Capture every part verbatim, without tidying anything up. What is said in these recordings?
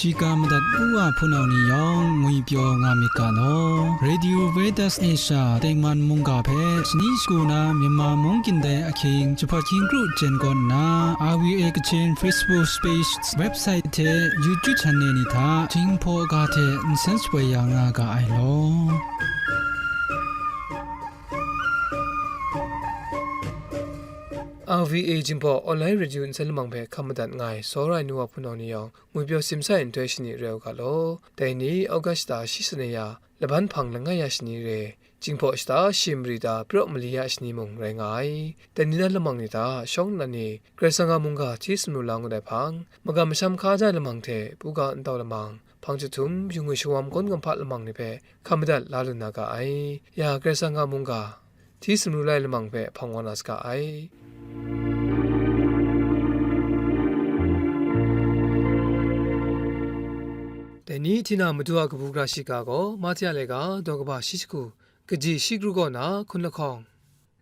Shiga madat u wa hpunau ni yawng ngwipyaw nga myit ga law. Radio Veritas Asia tengman mungga hpe shani shagu na Myanmar mung kyin dai ahkying jahpawt hkying kru jen kaw nna, R V A Kachin Facebook page, website hte YouTube channel ni hta Jinghpaw ga hte nsen shapoi ya nga ga ai law. R V A Jinghpaw online radio nsen lamang hpe hkam madat nga ai, tsawra ai nu wa hpunau ni yawng, ngwipyaw simsa ai nhtoi shani rai u ga law. Dai ni August shata shi sanaya, laban hpang langai ya shani re, Jinghpaw shata shi mari ta praw mali ya shani mung rai nga ai. Dai ni na lamang ni hta shawng nnan ni Karai Kasang a mungga hti sumru la ngut ai hpang, magam masham hkaja ai lamang hte buga ntau lamang, hpang jahtum, yu ngwi shawam kawn gumhpa lamang ni hpe hkam madat la lu na ga ai. Ya Karai Kasang a mungga hti sumru lai lamang hpe hpang wa na saga ai. Dai ni hti na Madu a kabu gara shiga gaw Mahte a laika daw kaba shi jahku, kaji shi kru kaw na hkun lahkawng.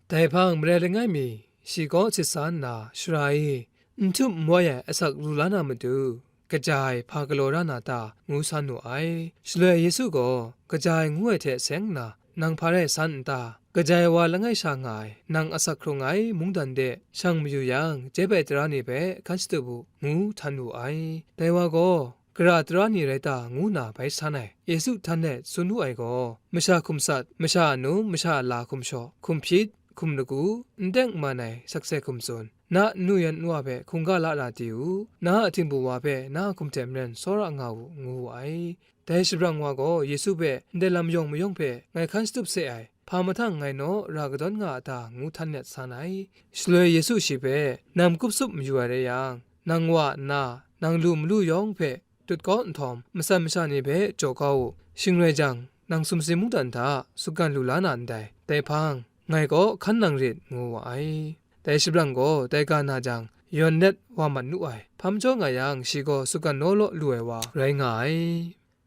Dai hpang marai langai mi, shi kaw sit sa nna, Sara e, n htum n wai ai asak ru la na matu, kaja ai hpa galaw ra na ta? Ngu san wu ai. Shaloi Yesu gaw, kaja ai ngu ai hte seng nna, nang hpa rai san n ta? Kaja ai wa langai sha nga ai, nang asak hkrung ai mungdan de shang mayu yang, jep ai tara ni hpe hkan shatup u, ngu htan wu ai. Dai wa gaw, gara tara ni rai ta, ngu nna bai san ai. Yesu htan let tsun wu ai gaw, masha hkum sat, masha a num, masha a la hkum shaw, hkum hpyit, hkum lagu, n teng n man ai sakse hkum tsun, na nnu yan nwa hpe hkungga la ra di u, na a htingbu wa hpe na a hkum hte maren tsawra nga u, ngu wu ai. Dai shabrang wa gaw Yesu hpe ndai lam yawng mayawng hpe ngai hkan shatup se ai, hpa mahtang ngai naw ra kadawn nga a ta? Ngu htan let san ai. Shaloi Yesu shi hpe, nam kup sup mayu ai rai yang, nang wa nna, nang lu malu yawng hpe tut kau nhtawm, matsan masha ni hpe jaw kau u, shing rai jang, nang sumsing mungdan hta sutgan lu la na ndai, dai hpang, ngai kaw hkan nang rit, ngu wa ai. Dai shabrang gaw dai ga na jang, yawn let wa mat nu ai. Hpa majaw nga yang, shi gaw sutgan law law lu ai wa rai nga ai.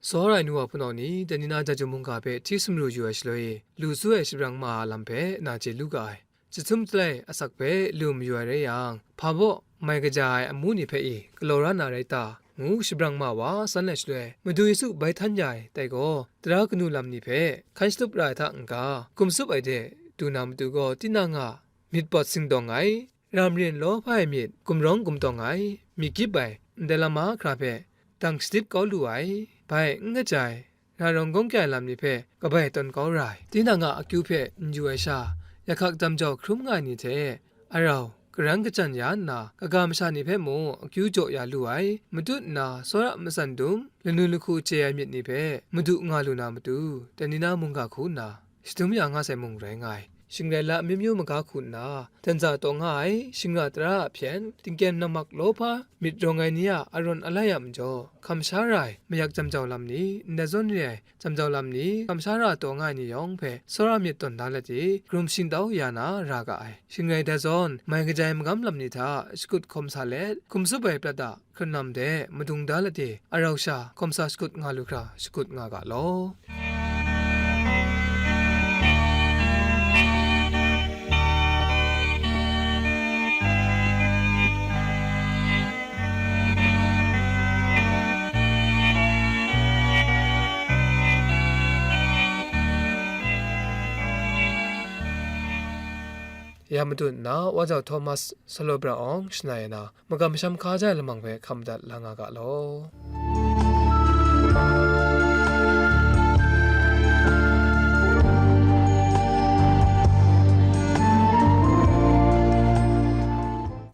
Tsawra ai nu wa hpunau ni, dai ni na Jaju mungga hpe hti sumru yu ai shaloi, lu su ai shabrang ma a lam hpe na chye lu ga ai. Jahtum jalai asak hpe lu mayu ai rai yang, hpa baw mai kaja ai amu ni hpe i galaw ra na rai ta? Ngu shabrang ma wa san ai shaloi, Madu Yesu bai htan ya ai dai gaw, tara kanu lam ni hpe hkan shatup ra ai hta n-ga, hkum sup ai de du na matu gaw, tinang a myit pawt singdawng ai, ramrin lawhpa ai myit gumrawng gumtawng ai, myit gyip ai, ndai lam mahkra hpe dang shadip kau lu ai, bai n kaja ai, ra rawng gawng kya ai lam ni hpe kabai tawn kau ra ai, tinang a akyu hpe n yu ai sha, yahkak damjau hkrum nga ai ni hte arau karan kachyan ya nna, kaga masha ni hpe mung akyu jaw ya lu ai, matut nna tsawra matsan dum, lanu lahku chye ai myit ni hpe madu nga lu na matu, dai ni na mungga hku nna shadum ya nga sai mung rai nga ai. Shing rai la amyu myu maga hku nna, danza taw nga ai, shingra tara a hpyen, tingkyem nammak lawhpa, myit rawng ai ni a arawn alai a majaw, hkam sha ra ai, mayak jamjau lam ni, ndai zawn re ai, jamjau lam ni, hkam sha ra taw nga ai ni yawng hpe, tsawra myit tawn da let i, hkrum shingtau ya na ra ga ai. Shing rai dai zawn, mai kaja ai magam lam ni hta shakut hkawm sa let, hkum sup ai prat a hkrun lam de madung da let i, arau sha hkawm sa shakut nga lu hkra shakut nga ga law. Ya matut nna, Wa Jau Thomas Salo Bra Awng shana e na, magam masham hkaja ai lamang hpe hkam dat la nga ga law.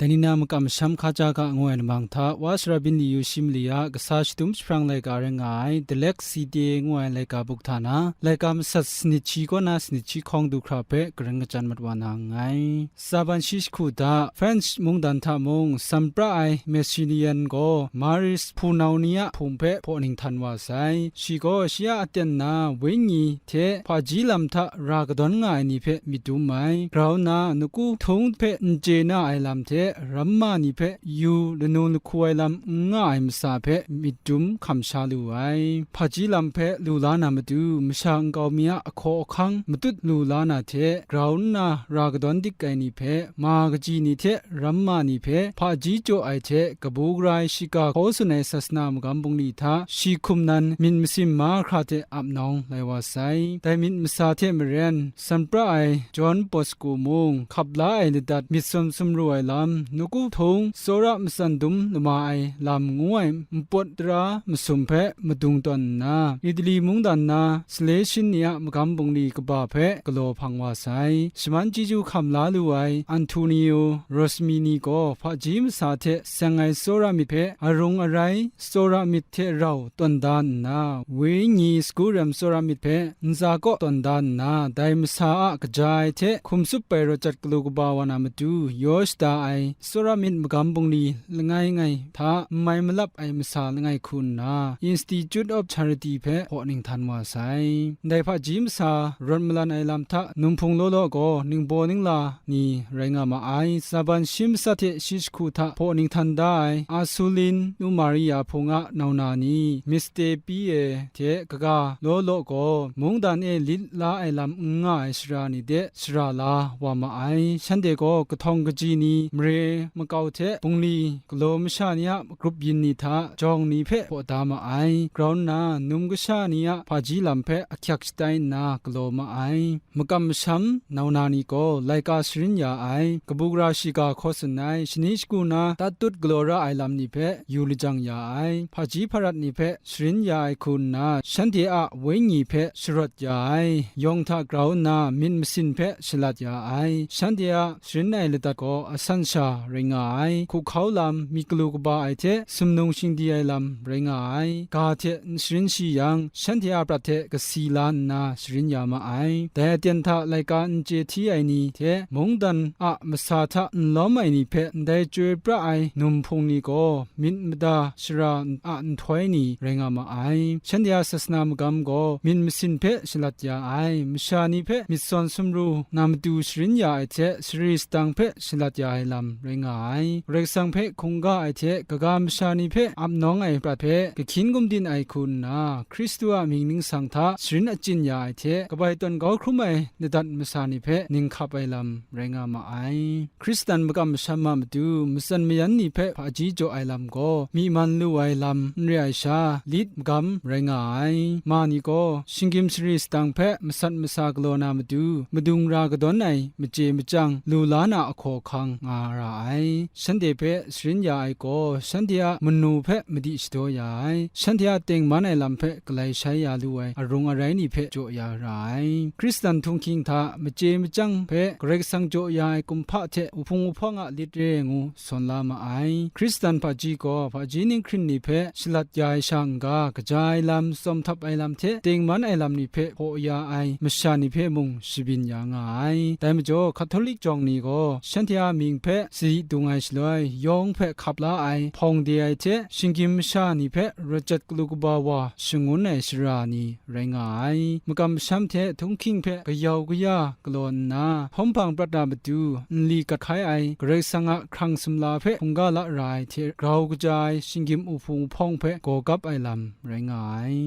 Dai ni na makam masham hkaja ga ngu ai lamang hta, Wa Sara Byin Li Yu Shi Mali a kasa shadum jahprang laika rai nga ai, The Lake City ngu ai laika buk hta na, laika masat sanit shi kaw na sanit shi hkawng du hkra hpe, karan kachyan mat wa na nngai. Tsaban shi jahku hta, French mungdan hta mung, sam pra ai Massillon gaw, Maris hpunau ni a hpung hpe hpaw ninghtan wa sai. Shi gaw shi a aten na wenyi hte hpaji lam hta ra kadawn nga ai ni hpe myit dum ai. Grau nna, naku htung hpe n chye na ai lam hte, ramma ni hpe yu lanu lahku ai lam n nga ai masa hpe myit dum hkam sha lu ai. Hpaji lam hpe lu la na matu, masha nkau mi a ahkaw ahkang matut lu la na hte, grau nna ra kadawn dik ai ni hpe, ma kaji ni hte ramma ni hpe hpaji jaw ai hte kabu gara ai shiga hkaw tsun ai sasana magam bungli hta shi hkum nan myit masin mahkra hte ap nawng lai wa sai. Dai myit masa hte maren, san pra ai John Bosco mung, hkap la ai ladat myit sawn sumru ai lam, nawku htung tsawra matsan dum lama ai lam ngu ai npawt tara masum hpe madung tawn nna, Itali mungdan na Salesian ni a magam bungli kaba hpe galaw hpang wa sai. Shaman chyeju hkam la lu ai Antonio Rosmini gaw hpaji masa hte seng ai tsawra myit hpe arung arai tsawra myit hte rau tawn da nna, wenyi sagu rem tsawra myit hpe ntsa kaw tawn da nna, dai masa a kaja ai hte hkum tsup ai rawt jat galu kaba wa na matu yaw shada ai tsawra myit magam bungli langai ngai hta n mai malap ai masa langai hku nna, Institute of Charity hpe hpaw ninghtan wa sai. Ndai hpaji masa rawt malan ai lam hta num hpung law law gaw ningbaw ningla ni rai nga ma ai. Zaban shi matsat hte shi jahku hta hpaw ninghtan da ai Asulin nu Maria hpung a nau na ni, Miste Pie hte kaga law law gaw, mungdan e lit la ai lam n nga ai sara ni de sara la wa ma ai. Shanhte gaw kahtawng kaji ni, mare makau hte bungli galaw masha ni a grup yin ni hta jawng ni hpe hpaw da ma ai. Grau nna, num kasha ni a hpaji lam hpe ahkyak shatai nna galaw ma ai. Makam masham nau na ni gaw laika sharin ya ai, kabu gara shiga hkaw tsun ai, shani shagu na tat tut galaw ra ai lam ni hpe yu lajang ya ai, hpaji hparat ni hpe sharin ya ai hku nna, shanhte a wenyi hpe sharawt ya ai, yawng hta grau nna myit masin hpe shalat ya ai, shanhte a sharin ai ladat gaw asan sha rai nga ai, hkuhkau lam, myit galu kaba ai hte sumnung shingdi ai lam rai nga ai, ga hte n sharin shi yang, shanhte a prat hte kasi la nna sharin ya ma ai. Dai aten hta laika n chye hti ai ni hte mungdan a masa hta n lawm ai ni hpe ndai chyoi pra ai num hpung ni gaw myit mada shara a nhtoi ni rai nga ma ai. Shanhte a sasana magam gaw myit masin hpe shalat ya ai, masha ni hpe myit sawn sumru na matu sharin ya ai hte sari sadang hpe shalat ya ai lam rai nga ai. Karai Kasang hpe hkungga ai hte kaga masha ni hpe ap nawng ai prat hpe kahkyin gumdin ai hku nna, Hkristu a mying ningsang hta sharin achyin ya ai hte kabai tawn kau hkrum ai ladat masa ni hpe ninghkap ai lam rai nga ma ai. Hkristan makam masham a matu matsan mayan ni hpe hpaji jaw ai lam gaw, myi man lu ai lam n re ai sha, lit magam rai nga ai. Ma ni gaw shinggyim shari sadang hpe masat masa galaw na matu, madung ra kadawn ai machye machyang lu la na ahkaw ahkang nga ra ai. Shanhte hpe sharin ya ai gaw, shanhte a manu hpe madi shadaw ya ai, shanhte a tengman ai lam hpe galai shai ya lu ai arung arai ni hpe jaw ya ra ai. Hkristan htunghking hta machye machyang hpe Karai Kasang jaw ya ai kumhpa hte wuhpung wuhpawng a lit re ai ngu sawn la ma ai. Hkristan hpaji gaw hpaji ninghkring ni hpe shalat ya ai sha n-ga, kaja ai lam, tsawm htap ai lam hte tengman ai lam ni hpe hpaw ya ai masha ni hpe mung shabyin ya nga ai. Dai majaw, Hkatolik jawng ni gaw shanhte a mying hpe sadi dung ai shaloi, yawng hpe hkap la ai, hpawng de ai hte shinggyim masha ni hpe rawt jat galu kaba wa shangun ai sara ni rai nga ai. Makam masham hte htunghking hpe gayau gaya galaw nna, hpawm hpang prat na matu nli gat hkai ai Karai Kasang a hkrang sumla hpe hkungga la ra ai hte grau kaja ai shinggyim wuhpung wuhpawng hpe gaw gap ai lam rai nga ai.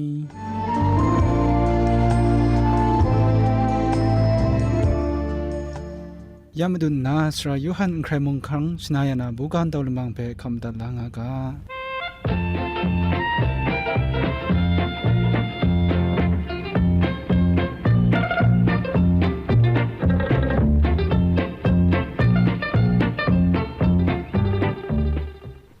Ya madun nna, Sara Yawhan n hkrai mung hkang shana ya na buga ntau lamang hpe hkam madat la nga ga.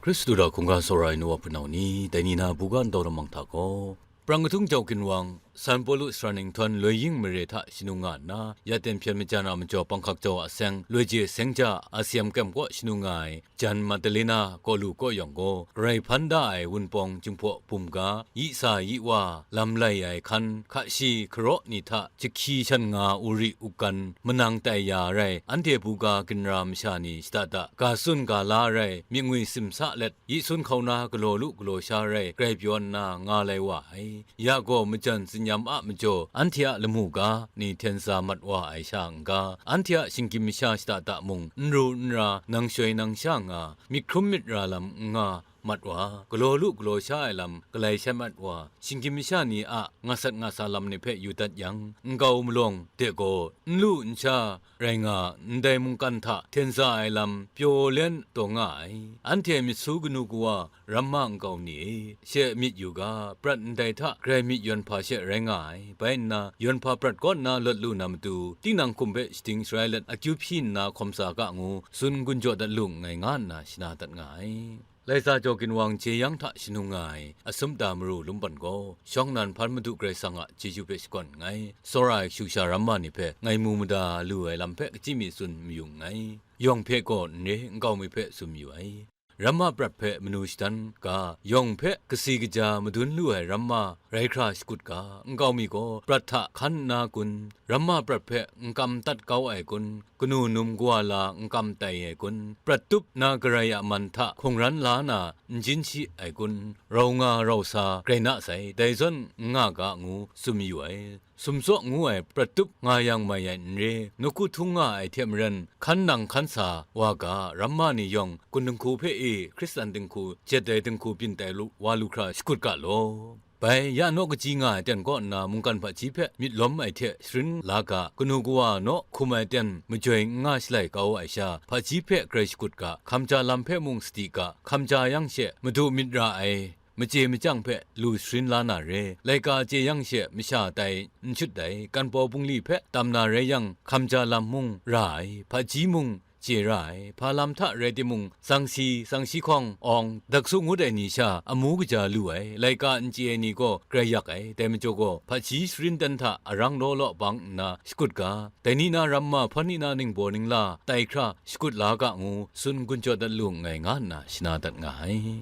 Hkristu hta hkungga tsawra ai nu wa hpunau ni, dai ni na buga ntau lamang hta gaw, Prang kahtung jau ginwang, San Pawlu sara ninghtawn loi ying mare hta shanu nga nna, ya ten hpyen majan a majaw panghkak jau a seng, loi je seng ja a siyam kem kaw shanu nga ai, jan Madalena kaw lu kaw yawng gaw, grai hpan da ai Wunpawng Jinghpaw bum ga, yi sa yi wa, lam lai ai hkan, hka shi hkaraw ni hta, jahkyi shan nga uri ukan, manang tai ya rai, anhte buga ginra masha ni shada da, ga tsun ga la rai, myit ngwi simsa let, yi sun hkauna galaw lu galaw sha rai, grai pyaw nna nga lai wa ai. Ya gaw majan tsin nyam a majaw, anhte a lamu ga ni hten sa mat wa ai sha n-ga, anhte a shinggyim masha shada da mung n ru n ra, nang shoi nang sha nga, myit hkrum myit ra lam n nga, mat wa, galaw lu galaw sha ai lam galai shat mat wa, shinggyim masha ni a nga sat nga sa lam ni hpe yu dat yang, nkau malawng de gaw, n lu n sha rai nga, ndai mungkan hta hten sa ai lam pyaw len taw nga ai. Anhte myit su kanu kawa, ramma nkau ni e, she myit yu ga, prat ndai hta grai myit yawn hpa she rai nga ai. Bai nna, yawn hpa prat kaw nna lawt lu na matu, tinang hkum hpe shading sharai let akyu hpyi nna hkawm sa ga ngu, tsun gun jaw dat lu nngai, nga nna shana dat nga ai. Laisa Jaw Ginwang jeyang hta shanung nga ai, asum da maru lum ban gaw, shawng nnan hpan Madu Karai Kasang a chyeju hpe shakawn nngai, tsawra ai kashu kasha ramma ni hpe ngai mu mada lu ai lam hpe kachyi mi tsun mayu nngai. Yawng hpe gaw n re, nkau mi hpe tsun mayu ai. Ramma prat hpe manu shadan ga, yawng hpe kasi kaja madun lu ai ramma rai hkra shakut ga, nkau mi gaw prat hta hkan nna kun, ramma prat hpe n kam tat kau ai kun, kanu num kawa la n kam tai ai kun, prat tup na garai a man hta hkungran la na n jin shi ai kun, rau nga rau sa grai na sai, dai zawn n nga ga ngu tsun mayu ai. Sumtsaw ngu ai prat tup nga yang mai ai n re, nawku htung nga ai hte maren, hkan nang hkan sa wa ga, ramma ni yawng, kun dinghku hpe e, Hkristan dinghku, jet ai dinghku byin tai lu, wa lu hkra shakut ga law. Bai, ya naw kaji nga ai ten kaw nna mungkan hpaji hpe myit lawm ai hte sharin la ga, kanu kawa naw hkum ai ten majoi n nga shalai kau ai sha, hpaji hpe grai shakut ga, hkamja lam hpe mung sadi ga, hkamja yang she, madu myit ra ai, machye machyang hpe lu sharin la na re, laika chye yang she, masha tai n shut dai, kan paw bungli hpe tam na rai yang, hkamja lam mung ra ai, hpaji mung chye ra ai, hpa lam hta rai timung, tsang si, tsang si hkawng, awng, daksu ngut ai ni sha amu kaja lu ai, laika n chye ai ni gaw grai yak ai, dai majaw gaw, hpaji sharin ten hta arang law law bang nna shakut ga, dai ni na ramma, hpawt ni na ningbaw ningla tai hkra shakut la ga ngu, tsun gun jaw dat lu nngai, nga nna shana dat nga ai.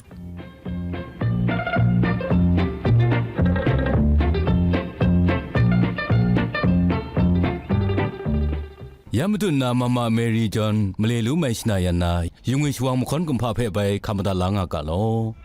Ya madun na Mama Mary John male lu mai shana yan na, yungwi shawang mahkawn kumhpa hpe bai hkam madat la nga ga law.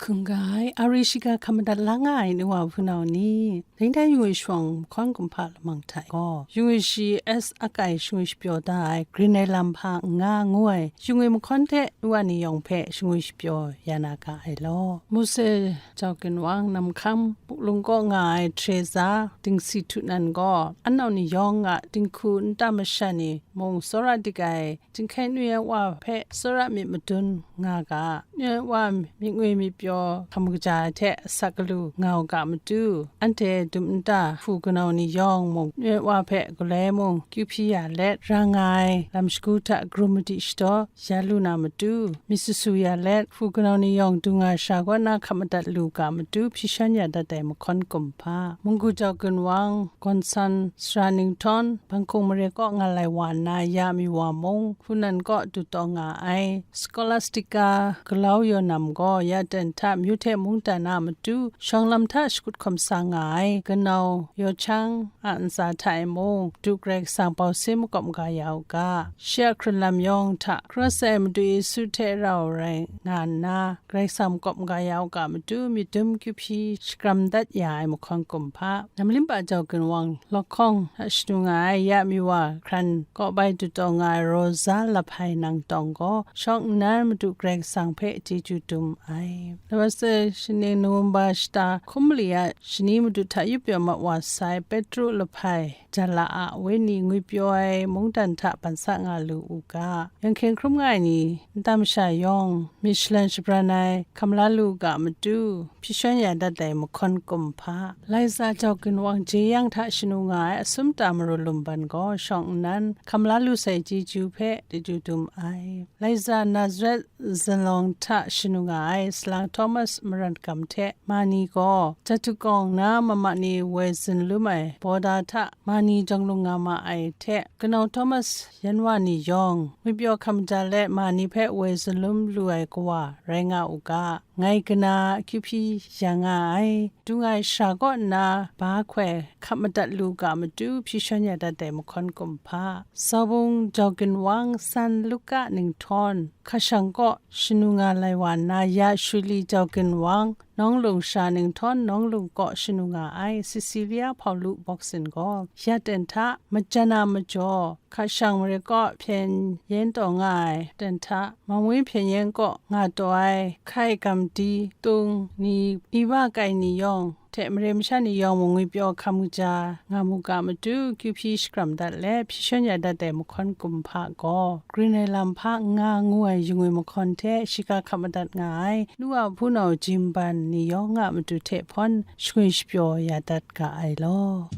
Hkungga ai, ari shiga hkam madat la nga ai nu wa hpunau ni, dingdai yungwi shawng mahkawn kumhpa lamang hta e gaw, yungwi shi S akai shingwi shapyaw da ai, Grin ai lam hpa n nga ngu ai, yungwi mahkawn hte nu wa ni yawng hpe shingwi shapyaw ya na ga ai law. Mose Jau Ginwang, Namhkam, Puklung kaw nga ai Teresa, Dingsi Htu Nan gaw, anau ni yawng a dinghku nta masha ni mung tsawra dik ai, Jinghkai nu ai wa hpe tsawra myit madun nga ga, nu ai wa myit ngwi myit pyaw hkam kaja ai hte asak galu nga u ga matu, anhte dum nta hku kanau ni yawng mung, nu ai wa hpe galoi mung kyu hpyi ya let, ra nga ai lam shagu hta garum madi shadaw ya lu na matu, myit su su ya let, hku kanau ni yawng du nga sha kaw na hkap madat lu ga matu, hpyi shan ya dat ai mahkawn kumhpa, munggu jau ginwang, gawn san, sara ninghtawng, banghkung mare kaw nga lai wa nna ya mi wa mung, hku nan kaw du taw nga ai. Scholastica galau yaw nam gaw ya ten hta amyu hte mungdan a matu, shawng lam hta shakut hkawm sa nga ai, kanau yaw chyang a ntsa hta e mung, Madu Karai Kasang bau sin makawp maga ya u ga. Shi a hkrun lam yawng hta, hkra sai Madu Yesu hte rau rai nga nna, Karai Kasang makawp maga ya u ga matu, myit dum kyu hpyi shakram dat ya ai mahkawn kumhpa, Namlimpa jau ginwang, lawkhawng hta shadu nga ai ya mi wa hkran kaw bai du taw nga ai Rosa Lahpai Nangtawng gaw, shawng nnan Madu Karai Kasang hpe chyeju dum ai. Lawa sai shaning November shata hkum mali a shani Madu hta yup pyaw mat wa sai Petru Lahpai, Jala a wenyi ngwipyaw ai mungdan hta ban sa nga lu u ga, yawng hkying hkrum nga ai ni, nta masha yawng, myit shalan shabran ai, hkam la lu ga matu, hpyi shan ya dat ai mahkawn kumhpa, Laiza jau ginwang jeyang hta shanu nga ai asum ta maru lumban gaw shawng nnan, hkam la lu sai chyeju hpe chyeju dum ai. Laiza Nazaret zunlawng hta shanu nga ai salang Thomas Maran Gam hte Mani gaw, Jatugawng na mama ni woi zunlum ai bawda hta mani jang lung nga ma ai hte, kanau Thomas yan wa ni yawng, ngwipyaw hkam ja let mani hpe woi zunlum lu ai kawa rai nga u ga, ngai kana akyu hpyi ya nga ai, dung ai shara kaw nna ba hkoi hkap madat lu ga matu hpyi shawn ya dat ai mahkawn kumhpa, Saubung Jau Ginwang san Luka Ninghtawng, Hkashang kaw shanu nga lai wa nna, ya Shuli Jau Ginwang, Nawng Lung sha Ninghtawng, Nawng Lung kaw shanu nga ai Cecilia Hpaulu Bawksin gaw, ya ten hta, majan a majaw, Hkashang mare kaw hpyen yen taw nga ai ten hta, Mangwi hpyen yen kaw nga taw ai hkai gamdi tung ni, iba kai ni yawng, hte mare masha ni yawng mung ngwipyaw hkam kaja nga mu ga matu, kyu hpyi shakram dat let, hpyi shawn ya dat ai mahkawn kumhpa gaw, grin ai lam hpa n nga ngu ai yungwi mahkawn hte shiga hkap madat nga ai, nu a hpunau Jimban ni yawng a matu hte hpawn shangwi shapyaw ya dat ga ai law.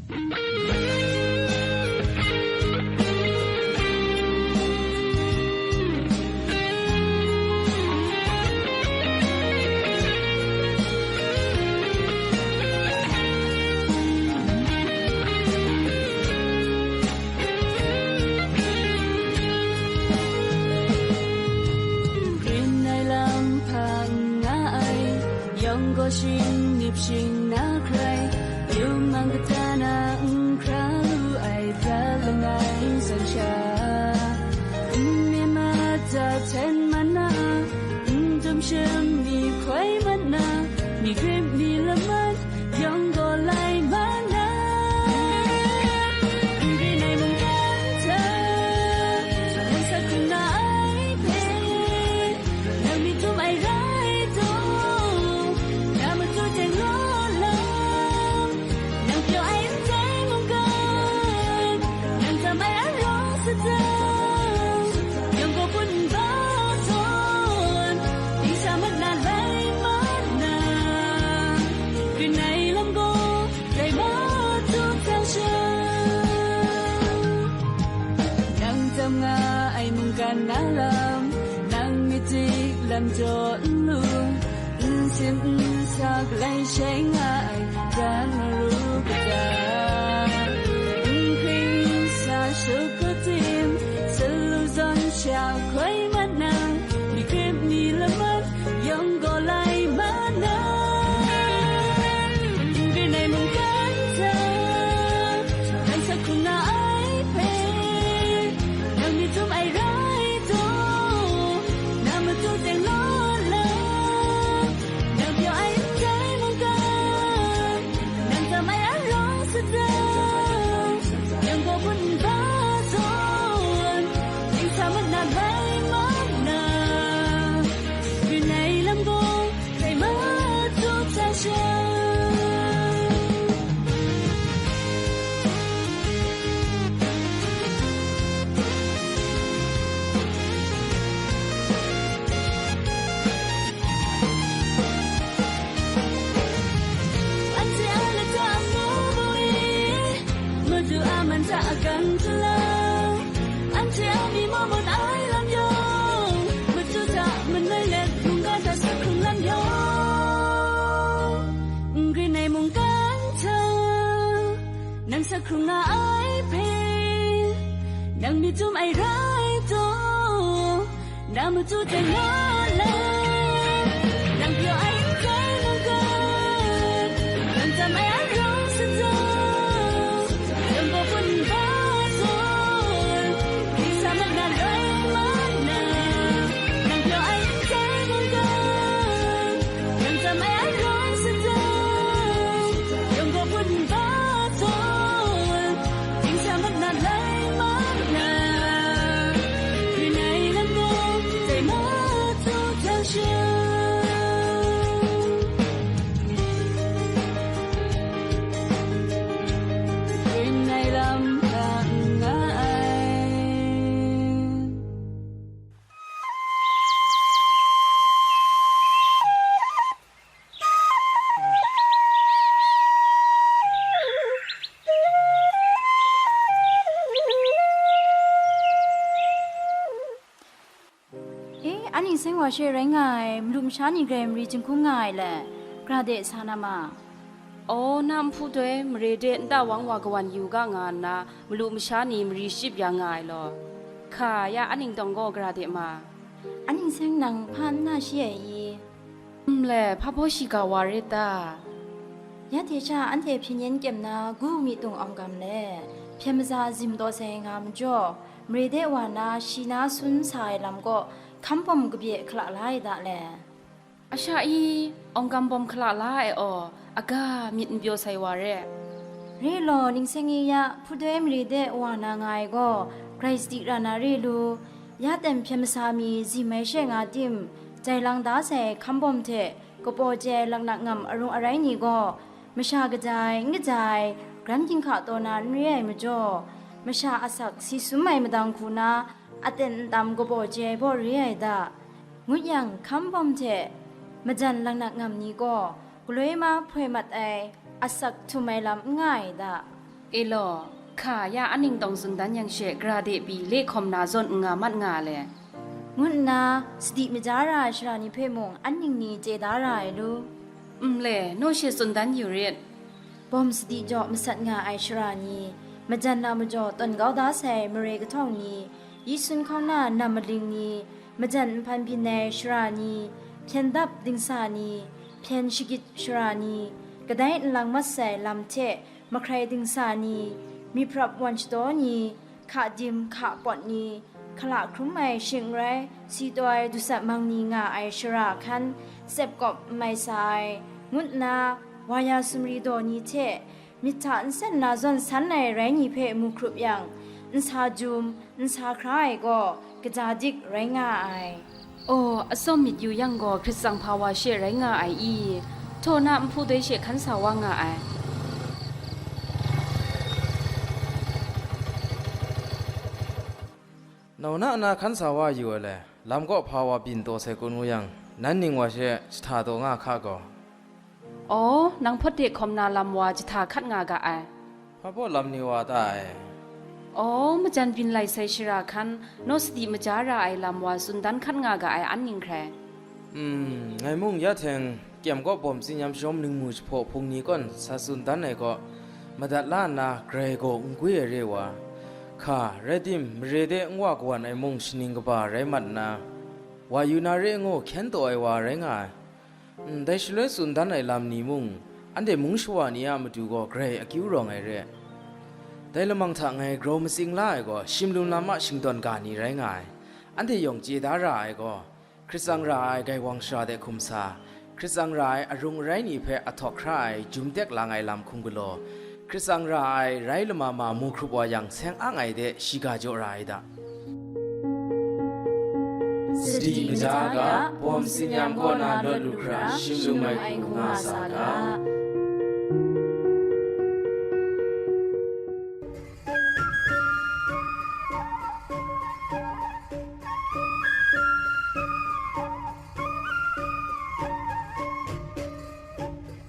Rin ai lam hpa n nga ai, yawng gaw shing nip shing na hkrai, yum mang kata na n hkra lu ai prat langai zawn sha, n mi mat da hten man na, n dum shim mi hkoi mat na, mi grip mi laman, yawng gaw lai ma na, n rin ai mungkan hta, nang sa hkrung na ai hpe, nang myit dum ai rai taw, na matu teng law lam, nang pyaw ai n dai mungkan, nang tam ai arawng sadang, yawng gaw bun nba zawn, dingsa mat na lai ma na, grin ai lam gaw, dai matu hta sha, nang tam nga ai mungkan na lam, nang myit dik lam jaw n lu, n sim n sa galai shai nga ai, dan maru kata, n hkring sa shut katim, salu zawn sha hkoi mat na, mi grip mi laman, yawng gaw lai ma na, n rin ai mungkan hta, nang sa hkrung na ai hpe, nang myit dum ai rai taw, na matu teng law lam, nang pyaw ai n dai mungkan, nang tam ai arawng sadang, yawng gaw bun nba zawn, dingsa mat na lai ma na, grin ai lam gaw, dai matu hta sha. Anhte a lata a mu mu e, Madu a man hta a gang hkala, anhte a mi maw mawt ai lam yawng, machyu hta manoi let hkrungga hta sa hkrung lam yawng, n grin ai mungkan hta, nang sa hkrung nga ai hpe, nang myit dum ai rai taw, na matu teng law lam, nang pyaw ai n dai mungkan, nang tam ai arawng sadang, yawng gaw bun nba zawn, dingsa mat na lai ma na, nang pyaw ai n dai mungkan, nang tam ai arawng sadang, yawng gaw bun nba zawn, dingsa mat na lai ma na, grin ai lam gaw, dai matu hta sha, grin ai lam hta n nga ai. E, anhte seng wa she rai nga ai, malu masha ni grai mari jinghkung nga ai le, gra de sa na ma. Aw, na nhpu doi mare de nta wang wa kawan yu ga nga nna, malu masha ni mari shachyip ya nga ai law. Hka, ya a ning tawng gaw gara de ma? A ning seng nang hpa n na shi ai i? Nle, hpa baw shiga wa rit ta? Ya hte sha anhte hpyen yen kyem na gu mi tung awng gam le, hpyen maza zim taw sai nga majaw, mare de wa na shi na sun sa ai lam kaw hkam bawm kabye hkala la ai da le. A sha i, awng gam bawm hkala la ai aw, aga myit n pyaw sai wa re. Re law, ning seng i ya, hpudoi mare de wa na nga ai gaw, grai sadi ra na re lu, ya ten hpyen masa mi zim ai she nga tim, jai lang da sai hkam bawm hte, kapaw chye ai laknak ngam arung arai ni gaw, masha kaja ai, n kaja ai, gran ginhka taw na n re ai majaw, masha asak si sum ai madang hku na, aten ntam kabaw chye ai baw re ai da, ngut yang, hkam bawm hte majan laknak ngam ni gaw galoi ma hpoi mat ai, asak htum ai lam n nga ai da. E law, hka ya a ning tawng tsun dan yang she, gara de pyi le hkawm na zawn n nga mat nga le, ngut nna sadi maja ra ai sara ni hpe mung an ning ni chye da ra ai lu? Nle, naw she tsun dan yu rit. Bawm sadi jaw masat nga ai sara ni, majan na majaw tawn kau da sai mare kahtawng ni, yi sun hkauna nam maling ni, majan nhpan byin ai sara ni, hpyen dap dingsa ni, hpyen shagit sara ni, kadai nlang mat sai lam hte mahkrai dingsa ni, myiprap wan shadaw ni, hka dim hka pawt ni, hkala hkrum ai shing n rai, si taw ai dusat mang ni nga ai sara hkan, tsep kawp n mai sa ai, ngut nna, wa ya sumri daw ni hte, myit hta nsen na zawn san ai rai ni hpe mu hkrup yang, nsa jum, nsa hkra ai gaw, kaja dik rai nga ai. Aw, atsawm myit yu yang gaw, hkrit tsang hpa wa she rai nga ai i? Htaw na nhpu doi she hkan sa wa nga ai. Nau na na hkan sa wa yu ai le, lam kaw hpa wa byin taw sai kun wu yang, nan ning wa she jahta taw nga hka gaw. Aw, nang hpawt de hkawm na lam wa jahta hkat nga ga ai. Hpa baw lam ni wa ta ai? Aw, majan byin lai sai shara hkan, naw sadi maja ra ai lam wa tsun dan hkat nga ga ai an ning hkrai? Hmm, ngai mung ya hteng kyem kaw bawm tsinyam shawm ningmu jahpaw hpung ni kawn sa tsun dan ai kaw, madat la nna grai gaw n gwi ai re wa, hka, rai tim, mare de n wa kawan ai mung shaning kaba rai mat nna, wa yu na re ngu hkyen taw ai wa rai nga ai. Ndai shaloi tsun dan ai lam ni mung, anhte mung shawa ni a matu gaw grai akyu rawng ai re. Dai lamang hta ngai grau matsing la ai gaw, shimlum lam a shingdawn ga ni rai nga ai. Anhte yawng chye da ra ai gaw, hkrit tsang ra ai gaiwang shara de hkum sa, hkrit tsang ra ai arung arai ni hpe ahtawk hkra ai jum tek lang ai lam hkum galaw, hkrit tsang ra ai rai lama ma mu hkrup wa yang, seng ang ai de shiga jaw ra ai da. Sadi maja ga, bawm tsinyam kaw na lawt lu hkra, shim lung ai hku nga sa ga.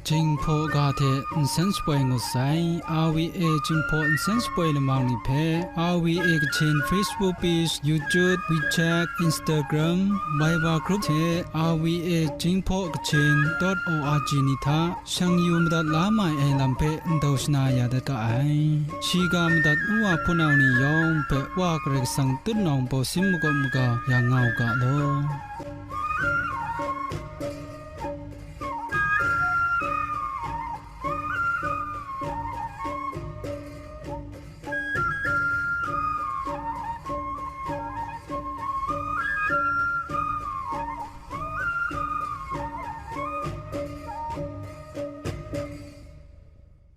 Jinghpaw ga hte nsen shapoi ngut sai. R V A Jinghpaw nsen shapoi lamang ni hpe, R V A Kachin Facebook page, YouTube, WeChat, Instagram, Viber group hte R V A Jinghpaw Kachin dot O R G ni hta shang yu madat la mai ai lam hpe ndau shana ya dat ga ai. Shiga madat u wa hpunau ni yawng hpe Wa Karai Kasang tutnawng bawsin makawp maga ya nga u ga law.